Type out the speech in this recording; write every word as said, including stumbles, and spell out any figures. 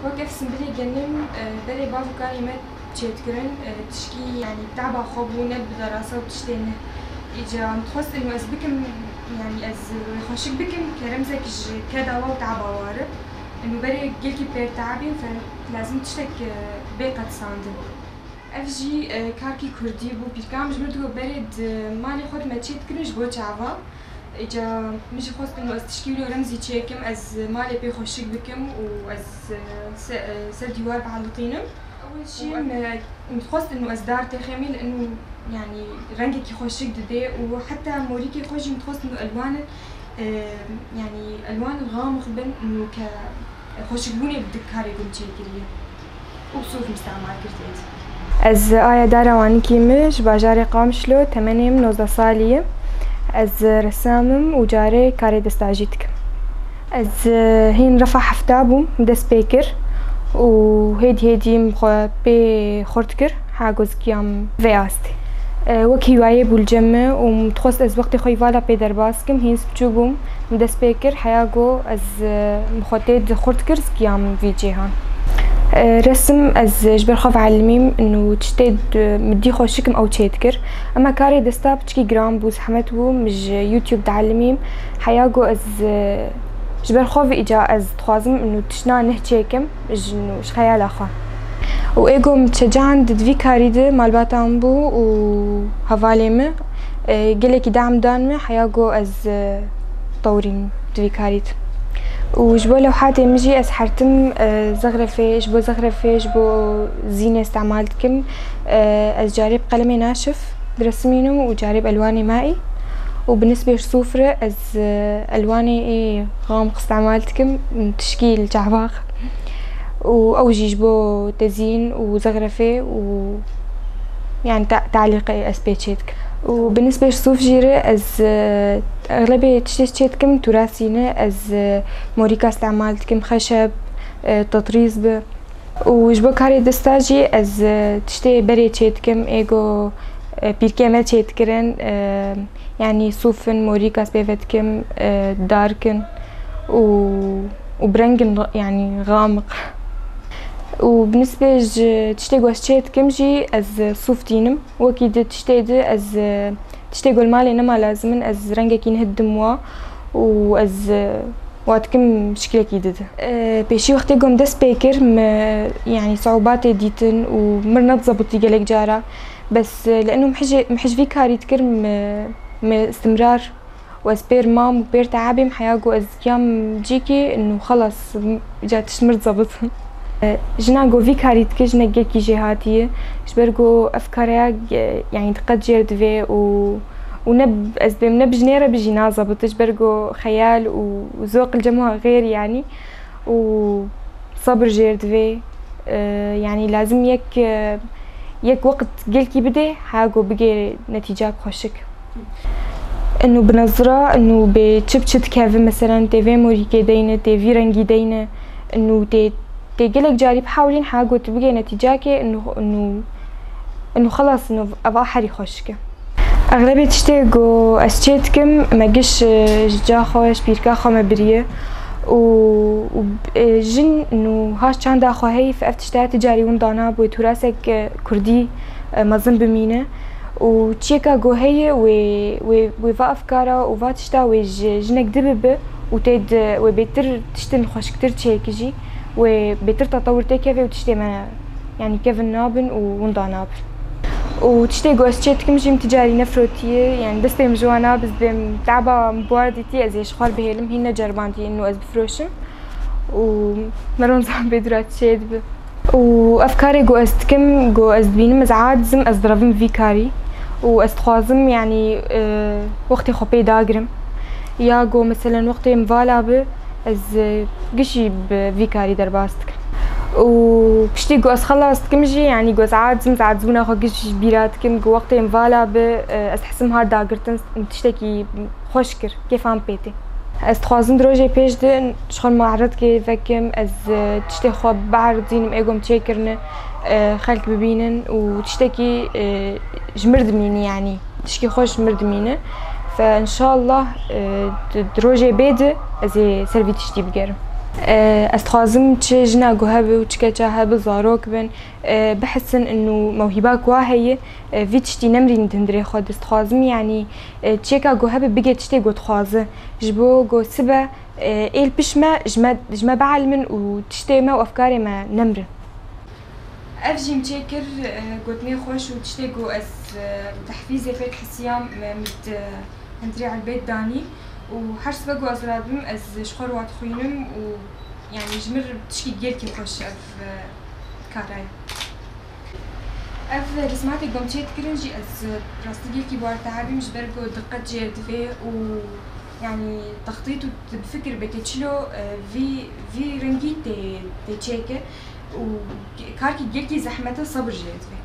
Wek ev simbilê genim, e, berê bav û karê me çêdikirin, e, tişkî, yanî, teba xwe bû, ne bi derasa û tiştê ne. Îca min dixwest inu ez bikim, yanî, ez wê xweşik bikim, ke remzek ji keda we û teba we re. Inu berê gelkî pêr tebîn, fe lazim tiştek, e, bê qetisandin. Ev jî, e, karkî kurdî bû. Pîrka min ji min digot, berê di malê xwe de me çêdikirin ji bo çava. Îca min jî xwest inu ez tişkî wilo remzî çêkim, ez malê pê xweşik bikim û ez, e, se-, e, ser dîwar bieliqînim. Ewil jî min, min dixwest inu ez dar têxemî, li inu, yanî, rengekî xweşik didê û heta morîkê xwe jî min dixwest inu elwanin, e, yanî, elwanin xamix bin inu ke xweşikbûnê bi karê gund çêkiriye û bi suf mistemal kir tê de. Ez Aya Dara Wanikî me, ji bajarê Qamişlo, temenê min nozdeh salî ye. Ez resam im û carê karê desta jî dikim. Ez hîn refa hefta bûm, dest pê kir û hêdî hêdî min xwe pê xurt kir, ha ku ez giyam vê astê. E, wek hîwayê bû li cem me û min dixwest ez wextê xwe yî vala pê derbas kim, hîn ez piçûk bûm, min dest pê kir, heya ku ez, e, min xwe tê de xurt kir, ez giyam vî cêhan. E, resim ez ji ber xwe veelimîm, inu tiştê di-, min dî xweşik im ew çêdikir. Ema karê desta piçikî giran bû, zehmet bû, min ji YouTube dielimîm, heya ku ez, e, ji ber xwe vî îca ez dixwazim inu tiştna neh çêkim. Ji nû, ji xeyala xwe. Û ê ku min çecan di vî karî de malbata min bû û hevalê min, e, gelekî dem dan min, heya ku ez, e, tewrîm di vî karî de. Û ji bo lewhatê min jî ez hertim, e, zexrefê, ji bo zexrefê, ji bo zînê îstemal dikim. E, ez carê bi qelemê naşif diresimînim û carê bi elwanê maî û bi nisbê ji sûf re ez, e, elwanê ê xamix îstemal dikim, tişkî li çaxbax û ew jî ji bo tezîn û zexrefê û, yani, te-, te'lîqê ez pê çê dikim. Û bi nisbê ji sûf jî re ez, e, exlebê tiştê çê dikim, turasî ne, ez, e, morîka îstemal dikim, xeşeb, e, tetrîz bi. Û ji bo karê desta jî ez, e, tiştê berê çê dikim, ê ku, e, pîrkê me çê dikirin, e, yanî sûf in, morîka ez pê ve dikim, e, dark in û, û bi reng in, yanî xamik. Û bi nisbê ji tiştê ku ez çê dikim jî ez, e, sûf tînim. Wekî di tiştê di ez, e, tiştê ku li malê nema lazim in, ez rengekî neh didim wa û ez, e, Wa dikim şiklekî dide. E, pêşî wextê ku min dest pê kir, min, yanî, siûbatê dîtin û min nedizebitî gelek cara. Bes, e, li eno min hij-, min hij vî karî dikir, min, min istimrar û ez pêr mam û pêr te'ebîm, heya ku ez giyam cîkê, inu xelas, m-, ca tişt min dizebit. E, jina ku vî karî dike, jinek gelkî jêhatî ye. Ji ber ku ev kareya, e, yanî, diqet jêr divê û û ne, ez dibêm ne bi jinê re bi jî nazebit, ji ber ku xeyal û zoq li cem wa xêr, yanî, û sebir jêr divê, e, yanî lazim yek, e, yek weqt gelkî bidê, ha ku bigê netîcak xweşik. Inu bi nezira, inu bê çi bi çi dikeve, meselen, tê vê morîkê deyne, tê vî rengî deyne, inu tê, tê gelek carî bihewlîn, ha ku tu bigê netîcakê, inu, inu, inu xelas, inu ev a herî xweşik e. Exlebê tiştê ku ez çê dikim, me giş, e, ji ca xwe, ji pîrka xwe me biriye. Û, û, e, jin nû ha ji çanda xwe heyf ev tişta tu carî winda nabû, wê tûrasek, e, kurdî, e, mezin bimîne. Û çiyeka ku heye, wê, wê, wê va ev kara û va tişta wê ji jinek di bibe û tê di, wê bêtir tiştin xweşiktir çêkijî, wê bêtir tetewir têkeve û tiştê me Yanî kevin nabin û winda nabin. Û tiştê ku ez çê dikim jî min ti carî nefirotiye, yanî destê min ji wan nabe, ez dibêm teba min bi war dîtî, ez ê ji xwe re bihêlim, hîn neceribandiye inu ez bifiroşim. Û me ronza bê dûra çê dibe. Û ev karê ku ez dikim, ku ez dibînim ez aciz im, ez direvim vî karî. Û ez dixwazim, yanî, e, wextê xwe pê dagirim. Ya ku, meselen, wextê min vala bi, Ez, e, gişî bi vî karî derbas dikim. Û piştî ku ez xelas dikim jî, yanî ku ez aciz im, ez acizbûna xwe giş ji bîra dikim, ku wextê min vala bi, e, ez hesim hat dagirtin, tiştekî xweş kir, kêfa min pê tê. Ez dixwazim di rojê pêş de ji xwe re me'redkê vekim, ez, e, tiştê xwe bi'erzînim, ê ku min çêkirine, e, xelk bibînin û tiştekî, e, ji mir dimîne, yanî. Tişkî xweş ji mir dimîne. Fe înşallah, e, di, di rojê bê de ez ê ser vî tiştî bigerim. Ez dixwazim çi jina ku hebe û çi keça hebe zarok bin, bihisin inu mewhîba ku wa heye, vî tiştî nemrîn di hundirê xwe de. Ez dixwazim, yanî, çiyeka ku hebe bige tiştê ku dixwaze. Ji bo ku sibe êl pişt me, ji me, ji me bielimin û tiştê me û efkarê me nemrin. Ev jî min çêkir, e, gotinê xweş û tiştê ku ez, e, bi tehfîzê pêk hesiyam, me min di hundirê elbêt danî û her sibe ku ez radibim, ez ji xwe re wa dixwînim û, yanî, ji min re tişkî gelkî xweş ev, e, kara ye. Ev rismatê ku em çê dikirin jî ez, e, rastî gelkî bi wer dihabîm, ji ber ku diqet jê re divê û, yanî, textît û tu bi fikir bike çilo, e, vî, vî rengî tê, tê çêkir. û karkî gelkî zehmet e, sebir jê re divê.